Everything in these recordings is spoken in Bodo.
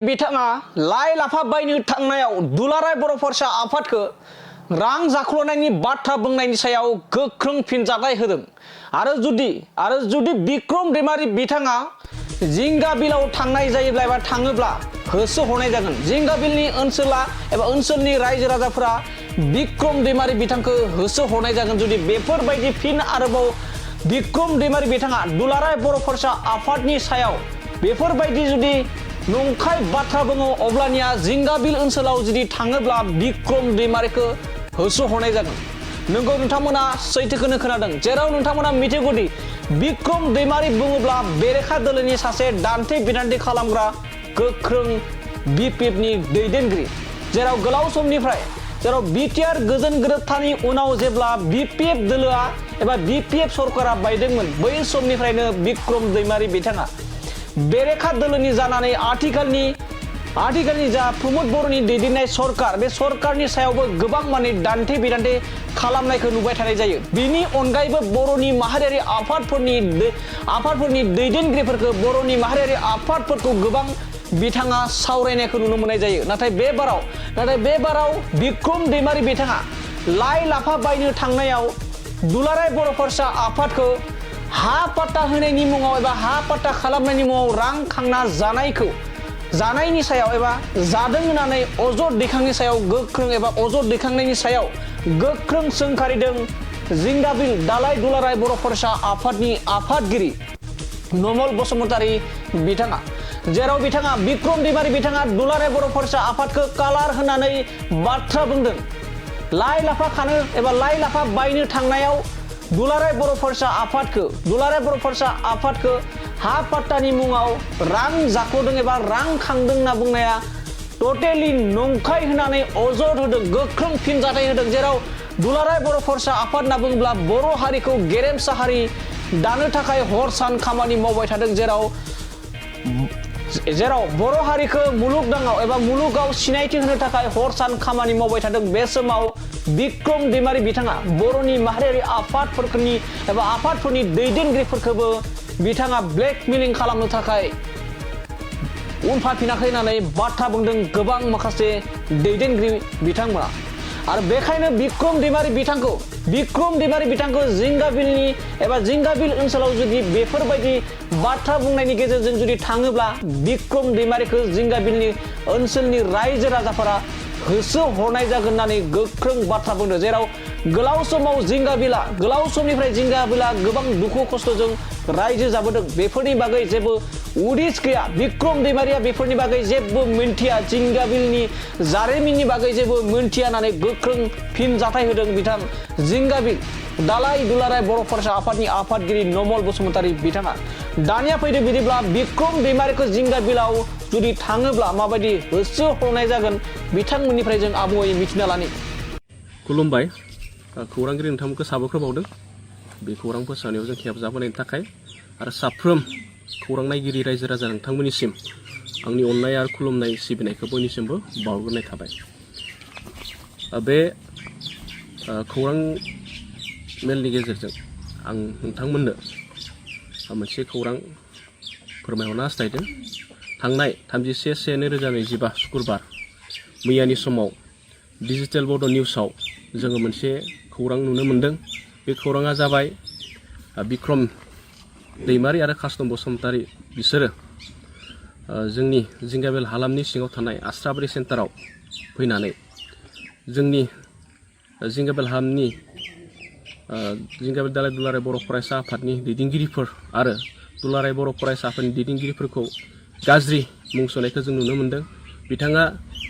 बिथाङा लाइ लाफा बायनो थांनायाव दुलाराय बर' फरायसा आफादखौ रां जाख्ल'नायनि बाथ्रा बुंनायनि सायाव गोख्रों फिनजाथाय होदों आरो जुदि बिक्रम दैमारि बिथाङा जिंगा बिलाव थांनाय जायोब्ला एबा थाङोब्ला होसो हरनाय जागोन। जिंगा बिलनि ओनसोला एबा ओनसोलनि रायजो राजाफोरा बिक्रम दैमारि बिथांखौ होसो हरनाय जागोन जुदि बेफोरबायदि फिन आरोबाव बिक्रम दैमारि बिथाङा दुलाराय बर' फरायसा आफादनि सायाव बेफोरबायदि जुदि नंखाय बाथ्रा बुङो अब्लानिया जिंगाबिल ओनसोलाव जुदि थाङोब्ला बिक्रम दैमारिखौ होसो हरनाय जागोन। नोंगौ नोंथांमोना सैथोखौनो खोनादों, जेराव नोंथांमोना मिथिगौदि बिक्रम दैमारि बुङोब्ला बेरेखा दोलोनि सासे दान्थे बिदान्थे खालामग्रा गोख्रों बिपिएफनि दैदेनगिरि, जेराव गोलाव समनिफ्राय जेराव बिटिआर गोजोन गोरोबथानि उनाव जेब्ला बिपिएफ दोलोआ एबा बिपिएफ सरकारा बायदोंमोन बै समनिफ्रायनो बिक्रम दैमारि बिथाङा बेरेखा दोलोनि जानानै आथिखालनि जा प्रमद बर'नि दैदेननाय सरकार बे सरकारनि सायावबो गोबां माने दान्थे बिदान्थे खालामनायखौ नुबाय थानाय जायो। बिनि अनगायैबो बर'नि माहारियारि आफादफोरनि दैदेनगिरिफोरखौ बर'नि माहारियारि आफादफोरखौ गोबां बिथाङा सावरायनायखौ नुनो मोननाय जायो। नाथाय बे बाराव बिक्रम दैमारि बिथाङा लाइ लाफा बायनो थांनायाव दुलाराय बर' फरायसा आफादखौ हा पाट्टा होनायनि मुङाव एबा हा पाट्टा खालामनायनि मुङाव रां खांना जानायनि सायाव एबा जादों होननानै अजद दैखांनायनि सायाव गोख्रों सोंखारिदों जिंगाबिल दालाय दुलाराय बर' फरायसा आफादनि आफादगिरि नमल बसुमतारी बिथाङा, जेराव बिथाङा बिक्रम दैमारि बिथाङा दुलाराय बर' फरायसा आफादखौ कालार होनानै बाथ्रा बुंदों। लाइ लाफा खानो एबा लाइ लाफा बायनो थांनायाव दुलाराय बर' फरायसा आफादखौ हा पाट्टानि मुङाव रां जाख्ल'दों एबा रां खांदों होनना बुंनाया टटेलि नंखाय होननानै अजद होदों, गोख्रों फिनजाथाय होदों। जेराव दुलाराय बर' फरायसा आफाद होनना बुङोब्ला बर' हारिखौ गेरेमसा हारि दानो थाखाय हर सान खामानि मावबाय थादों, जेराव बर' हारिखौ मुलुगनाङाव एबा मुलुगाव सिनायथि होनो थाखाय हर सान खामानि मावबाय थादों। बे समाव बिक्रम दैमारि बिथाङा बर'नि माहारियारि आफादफोरनि दैदेनगिरिफोरखौबो बिथाङा ब्लेकमेलिं खालामनो थाखाय उनफाफिनाखै होननानै बाथ्रा बुंदों गोबां माखासे दैदेनगिरि बिथांमोना। आरो बेखायनो बिक्रम दैमारि बिथांखौ जिंगाबिल ओनसोलाव जुदि बेफोरबायदि बाथ्रा बुंनायनि गेजेरजों जुदि थाङोब्ला बिक्रम दैमारिखौ जिंगाबिलनि ओनसोलनि रायजो राजाफोरा होसो हरनाय जागोन होननानै गोख्रों बाथ्रा बुंदों। जेराव गोलाव समनिफ्राय जिंगाबिला गोबां दुखु खस्थ'जों रायजो जाबोदों, बेफोरनि बागै जेबो उदिस गैया। बिक्रम दैमारिया बेफोरनि बागै जेबो मिन्थिया, जिंगाबिलनि जारिमिननि बागै जेबो मिन्थिया होननानै गोख्रों फिनजाथाय होदों बिथां जिंगाबिल दालाय दुलाराय बर' फरायसा आफादनि आफादगिरि नमल बसुमतारी बिथाङा। दानिया फैदो बिदिब्ला बिक्रम दैमारिखौ जिंगाबिलाव जुदि थाङोब्ला माबायदि होसो हरनाय जागोन बिथांमोननिफ्राय जों आबुङै मिथिना लानि। खुलुमबाय, खौरांगिरि नोंथांमोनखौ साबायखर बावदों बे खौरां फोसावनायाव जों हेफाजाब होनायनि थाखाय आरो साफ्रोम खौरां नायगिरि रायजो राजा नोंथांमोननिसिम आंनि अननाय आरो खुलुमनाय सिबिनायखौ बयनिसिमबो बावहरनाय थाबाय। बे खौरां मेलनि गेजेरजों आं नोंथांमोननो मोनसे खौरां फोरमायहरनो हास्थायदों। थांनाय 31/1/2025 शुक्रबार मैयानि समाव डिजिटेल बड' निउसाव जोङो मोनसे खौरां नुनो मोन्दों। बे खौराङा जाबाय बिक्रम दैमारि आरो कासम बसुमतारी बिसोरो जोंनि जिंगाबिल हालामनि सिङाव थानाय आस्राबारि सेन्टाराव फैनानै जोंनि जिंगाबिल हालामनि जिंगाबिल दालाय दुलाराय बर' फरायसा आफादनि दैदेनगिरिफोर आरो दुलाराय बर' फरायसा आफादनि दैदेनगिरिफोरखौ गाज्रि मुं सुनायखौ जों नुनो मोन्दों। बिथाङा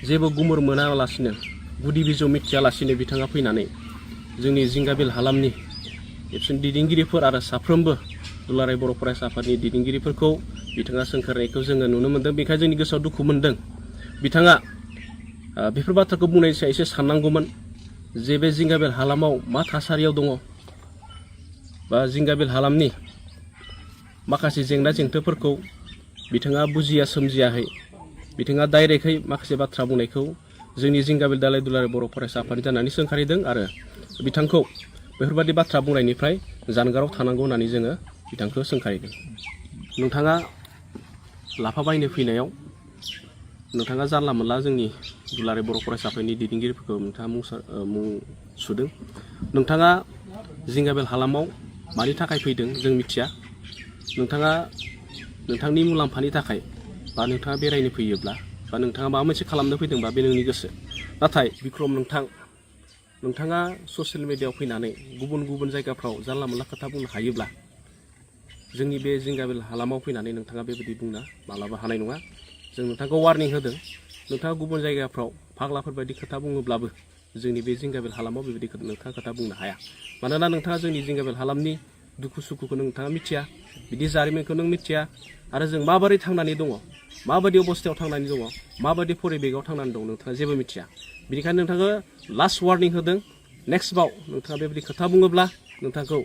जेबो गुमुर मोनालासिनो गुदि बिजौ मिथियालासिनो बिथाङा फैनानै जोंनि जिंगाबिल हालामनि एबसुनि दैदेनगिरिफोर आरो साफ्रोमबो दुलाराय बर' फरायसा आफादनि दैदेनगिरिफोरखौ बिथाङा सोंखारनायखौ जोङो नुनो मोन्दों। बेनिखायनो जोंनि गोसोआव दुखु मोन्दों। बिथाङा बेफोर बाथ्राखौ बुंनायनि सायाव एसे साननांगौमोन जे बे जिंगाबिल हालामाव मा थासारियाव दङ बा जिंगाबिल हालामनि माखासे जेंना जेंथोफोरखौ बिथाङा बुजिया सोमजियाखै। बिथाङा डाइरेक्टहै माखासे बाथ्रा बुंनायखौ जोंनि जिंगाबिल दालाय दुलाराय बर' फरायसा आफादनि जानानै सोंखारिदों आरो बिथांखौ बेफोरबायदि बाथ्रा बुंनायनिफ्राय जानगाराव थानांगौ होननानै जोङो बिथांखौ सोंखारिदों। नोंथाङा लाफा बायनो फैनायाव नोंथाङा जानला मोनला जोंनि दुलाराय बर' फरायसा आफादनि दैदेनगिरिफोरखौ नोंथाङा मुं सुदों। नोंथाङा जिंगाबेल हालामाव मानि थाखाय फैदों जों मिथिया। नोंथाङा नोंथांनि मुलाम्फानि थाखाय बा नोंथाङा बेरायनो फैयोब्ला बा नोंथाङा माबा मोनसे खालामनो फैदोंबा बे नोंनि गोसो। नाथाय बिक्रम नोंथाङा ससियेल मिडियायाव फैनानै गुबुन जायगाफ्राव जानला मोनला खोथा बुंनो हायोब्ला जोंनि बे जिंगाबेल हालामाव फैनानै नोंथाङा बेबायदि बुंनो मालाबा हानाय नङा। जों नोंथांखौ वार्निं होदों। नोंथाङा गुबुन जायगाफ्राव फाग्लाफोरबायदि खोथा बुङोब्लाबो जोंनि बे जिंगाबेल हालामाव बेबायदि नोंथाङा खोथा बुंनो हाया। मानोना नोंथाङा जोंनि जिंगाबेल हालामनि दुखु सुखुखौ नोंथाङा मिथिया, बिदि जारिमिनखौ नों मिथिया, आरो जों माबोरै थांनानै दङ, माबायदि अबस्थायाव थांनानै दङ, माबायदि परिबेकआव थांनानै दं नोंथाङा जेबो मिथिया। बेनिखायनो नोंथाङा लास्ट वार्निं होदों। नेक्स्टबाव नोंथाङा बेबायदि खोथा बुङोब्ला नोंथांखौ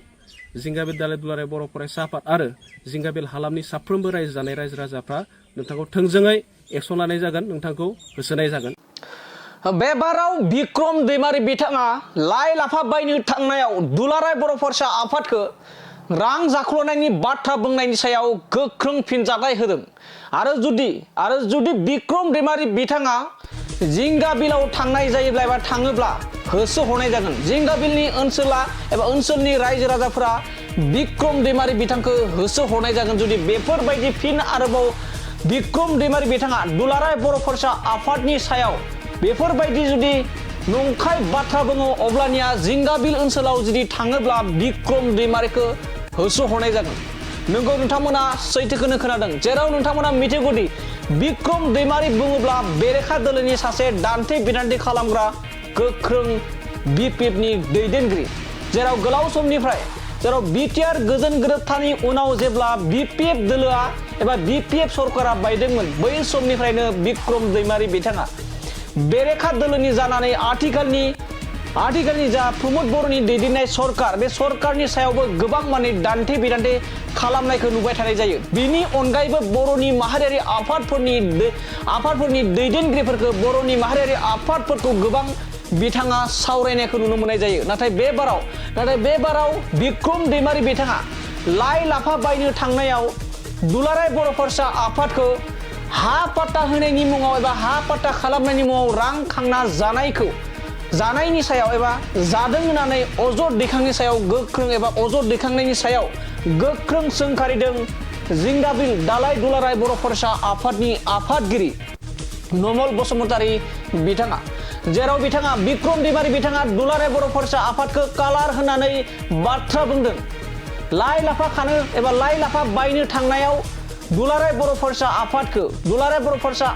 जिंगाबेल दुलाराय बर' फरायसा आफाद आरो जिंगाबेल हालामनि साफ्रोमबो रायजो जानाय रायजो राजाफ्रा नोंथांखौ थोंजोङै एक्सन लानाय जागोन, नोंथांखौ होसोनाय जागोन। बे बाराव बिक्रम दैमारि बिथाङा लाइ लाफा बायनो थांनायाव दुलाराय बर' फरायसा आफादखौ रां जाख्ल'नायनि बाथ्रा बुंनायनि सायाव गोख्रों फिनजाथाय होदों। आरो जुदि बिक्रम दैमारि बिथाङा जिंगाबिलाव थांनाय जायोब्ला एबा थाङोब्ला होसोहरनाय जागोन। जिंगाबिलनि ओनसोलनि रायजो राजाफोरा बिक्रम दैमारि बिथांखौ होसोहरनाय जागोन जुदि बेफोरबायदि फिन आरोबाव बिक्रम दैमारि बिथाङा दुलाराय बर' फरायसा आफादनि सायाव बेफोरबायदि जुदि नंखाय बाथ्रा बुङो अब्लानिया जिंगाबिल ओनसोलाव जुदि थाङोब्ला बिक्रम दैमारिखौ होसोहरनाय जागोन। नोंगौ नोंथांमोना सैथोखौनो खोनादों, जेराव नोंथांमोना मिथिगौदि बिक्रम दैमारि बुङोब्ला बेरेखा दोलोनि सासे दान्थे बिदान्थे खालामग्रा गोख्रों बिपिएफनि दैदेनगिरि, जेराव गोलाव समनिफ्राय बिटिआर गोजोन गोरोबथानि उनाव जेब्ला बिपिएफ दोलोआ एबा बिपिएफ सरकारा बायदोंमोन बै समनिफ्रायनो बिक्रम दैमारि बिथाङा बेरेखा दोलोनि जानानै आथिखालनि जा प्रमद बर'नि दैदेननाय सरकार, बे सरकारनि सायावबो गोबां माने दान्थे बिदान्थे खालामनायखौ नुबाय थानाय जायो। बिनि अनगायैबो बर'नि माहारियारि आफादफोरनि दैदेनगिरिफोरखौ, बर'नि माहारियारि आफादफोरखौ गोबां बिथाङा सावरायनायखौ नुनो मोननाय जायो। नाथाय बे बाराव बिक्रम दैमारि बिथाङा लाइ लाफा बायनो थांनायाव दुलाराय बर' फरायसा आफादखौ हा पाट्टा होनायनि मुङाव एबा हा पाट्टा खालामनायनि मुङाव रां खांना जानायनि सायाव एबा जादों होननानै अजद दैखांनायनि सायाव गोख्रों सोंखारिदों जिंगाबिल दालाय दुलाराय बर' फरायसा आफादनि आफादगिरि नमल बसुमतारी बिथाङा, जेराव बिथाङा बिक्रम दैमारि बिथाङा दुलाराय बर' फरायसा आफादखौ कालार होनानै बाथ्रा बुंदों। लाइ लाफा खानो एबा लाइ लाफा बायनो थांनायाव दुलाराय बर' फरायसा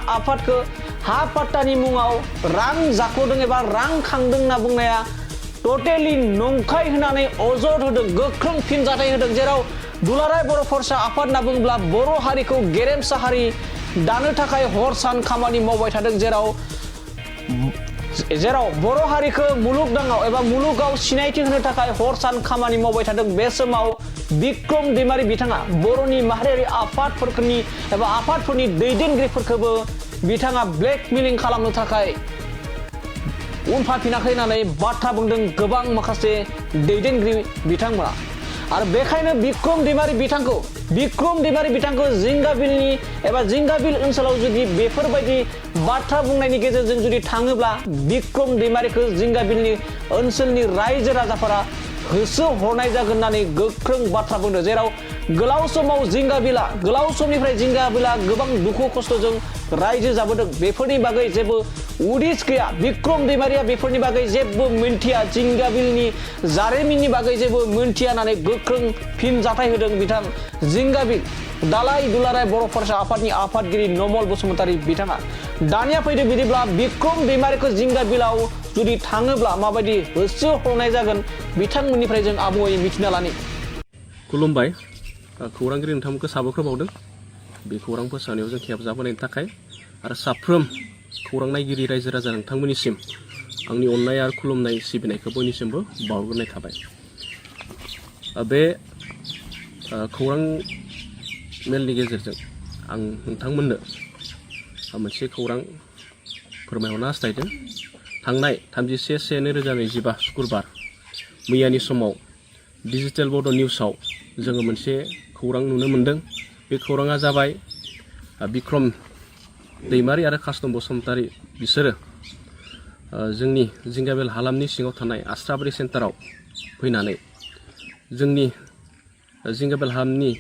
आफादखौ हा पाट्टानि मुङाव रां जाख्ल'दों एबा रां खांदों होनना बुंनाया टटेलि नंखाय होननानै अजद होदों, गोख्रों फिनजाथाय होदों। जेराव दुलाराय बर' फरायसा आफाद होनना बुङोब्ला बर' हारिखौ गेरेमसा हारि दानो थाखाय हर सान खामानि मावबाय थादों, जेराव बर' हारिखौ मुलुगनाङाव एबा मुलुगाव सिनायथि होनो थाखाय हर सान खामानि मावबाय थादों। बे समाव बिक्रम दैमारि बिथाङा बर'नि माहारियारि आफादफोरनि दैदेनगिरिफोरखौबो बिथाङा ब्लेकमेलिं खालामनो थाखाय उनफाफिनाखै होननानै बाथ्रा बुंदों गोबां माखासे दैदेनगिरि बिथांमोना। आरो बेखायनो बिक्रम दैमारि बिथांखौ जिंगाबिल ओनसोलाव जुदि बेफोरबायदि बाथ्रा बुंनायनि गेजेरजों जुदि थाङोब्ला बिक्रम दैमारिखौ जिंगाबिलनि ओनसोलनि रायजो राजाफोरा होसोहरनाय जागोन होननानै गोख्रों बाथ्रा बुंदों। जेराव गोलाव समनिफ्राय जिंगाबिला गोबां दुखु खस्थ'जों रायजो जाबोदों, बेफोरनि बागै जेबो उदिस गैया। बिक्रम दैमारिया बेफोरनि बागै जेबो मिन्थिया, जिंगाबिलनि जारिमिननि बागै जेबो मिन्थिया होननानै गोख्रों फिनजाथाय होदों बिथां जिंगाबिल दालाय दुलाराय बर' फरायसा आफादनि आफादगिरि नमल बसुमतारी बिथाङा। दानिया फैदो बिदिब्ला बिक्रम दैमारिखौ जिंगाबिलाव जुदि थाङोब्ला माबायदि होसोहरनाय जागोन बिथांमोननिफ्राय जों आबुङै मिथिना लानि। खुलुमबाय, खौरांगिरि नोंथांमोनखौ साबायखर बावदों बे खौरां फोसावनायाव जों हेफाजाब होनायनि थाखाय। आरो साफ्रोम खौरां नायगिरि रायजो राजा नोंथांमोननिसिम आंनि अननाय आरो खुलुमनाय सिबिनायखौ बयनिसिमबो बावहरनाय थाबाय। बे खौरां मेलनि गेजेरजों आं नोंथांमोननो मोनसे खौरां फोरमायहरनो हास्थायदों। थांनाय 31/1/2025 शुक्रबार मैयानि समाव डिजिटेल बड' निउसाव जोङो मोनसे खौरां नुनो मोनदों। बे खौराङा जाबाय बिक्रम दैमारि आरो कास्टम बसुमतारि बिसोरो जोंनि जिंगाबेल हालामनि सिङाव थानाय आस्राबारि सेन्टाराव फैनानै जोंनि जिंगाबेल हालामनि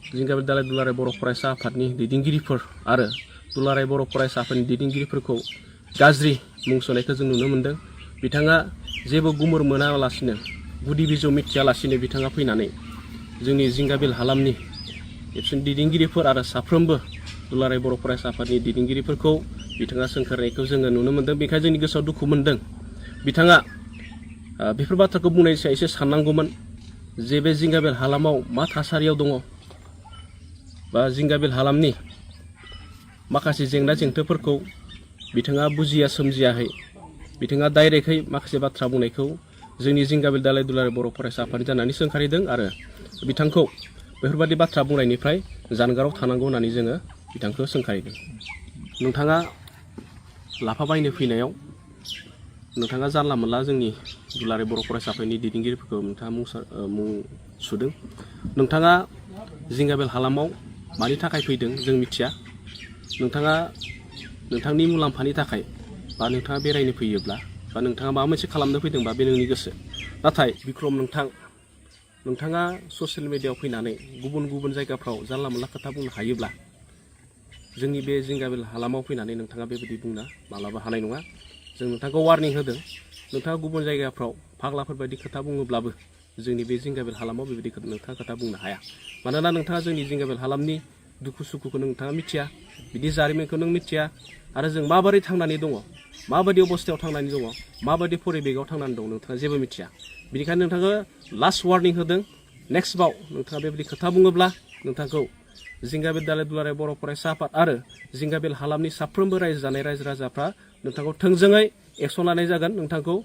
जिंगाबेल दालाय दुलाराय बर' फरायसा आफादनि दैदेनगिरिफोर आरो दुलाराय बर' फरायसा आफादनि दैदेनगिरिफोरखौ गाज्रि मुं सुनायखौ जों नुनो मोन्दों। बिथाङा जेबो गुमुर मोनालासिनो गुदि बिजौ मिथियालासिनो बिथाङा फैनानै जोंनि जिंगाबेल हालामनि एबसुनि दैदेनगिरिफोर आरो साफ्रोमबो दुलाराय बर' फरायसा आफादनि दैदेनगिरिफोरखौ बिथाङा सोंखारनायखौ जोङो नुनो मोन्दों। बेखायनो जोंनि गोसोआव दुखु मोन्दों। बिथाङा बेफोर बाथ्राखौ बुंनायनि सायाव एसे साननांगौमोन जे बे जिंगाबेल हालामाव मा थासारियाव दङ बा जिंगाबेल हालामनि माखासे जेंना जेंथोफोरखौ बिथाङा बुजिया सोमजियाखै। बिथाङा डाइरेक्टहै माखासे बाथ्रा बुंनायखौ जोंनि जिंगाबेल दालाय दुलाराय बर' फरायसा आफादनि जानानै सोंखारिदों आरो बिथांखौ बेफोरबायदि बाथ्रा बुंनायनिफ्राय जानगाराव थानांगौ होननानै जोङो बिथांखौ सोंखारिदों। नोंथाङा लाफा बायनो फैनायाव नोंथाङा जानला मोनला जोंनि दुलाराय बर' फरायसा आफादनि दैदेनगिरिफोरखौ नोंथाङा मुं सुदों। नोंथाङा जिंगाबेल हालामाव मानि थाखाय फैदों जों मिथिया। नोंथाङा नोंथांनि मुलाम्फानि थाखाय बा नोंथाङा बेरायनो फैयोब्ला बा नोंथाङा माबा मोनसे खालामनो फैदोंबा बे नोंनि गोसो। नाथाय बिक्रम नोंथाङा ससियेल मिडियायाव फैनानै गुबुन गुबुन जायगाफ्राव जानला मोनला खोथा बुंनो हायोब्ला जोंनि बे जिंगाबेल हालामाव फैनानै नोंथाङा बेबायदि बुंनो मालाबा हानाय नङा। जों नोंथांखौ वार्निं होदों। नोंथाङा गुबुन जायगाफ्राव फाग्लाफोरबायदि खोथा बुङोब्लाबो जोंनि बे जिंगाबेल हालामाव बेबायदि नोंथाङा खोथा बुंनो हाया। मानोना नोंथाङा जोंनि जिंगाबेल हालामनि दुखु सुखुखौ नोंथाङा मिथिया, बिदि जारिमिनखौ नों मिथिया आरो जों माबोरै थांनानै दङ, माबायदि अबस्थायाव थांनानै दङ, माबायदि परिबेकआव थांनानै दं नोंथाङा जेबो मिथिया। बेनिखायनो नोंथांखौ लास्ट वार्निं होदों। नेक्स्टबाव नोंथाङा बेबायदि खोथा बुङोब्ला नोंथांखौ जिंगाबेल दालाय दुलाराय बर' फरायसा आफाद आरो जिंगाबेल हालामनि साफ्रोमबो रायजो जानाय रायजो राजाफ्रा नोंथांखौ थोंजोङै एक्सन लानाय जागोन। नोंथांखौ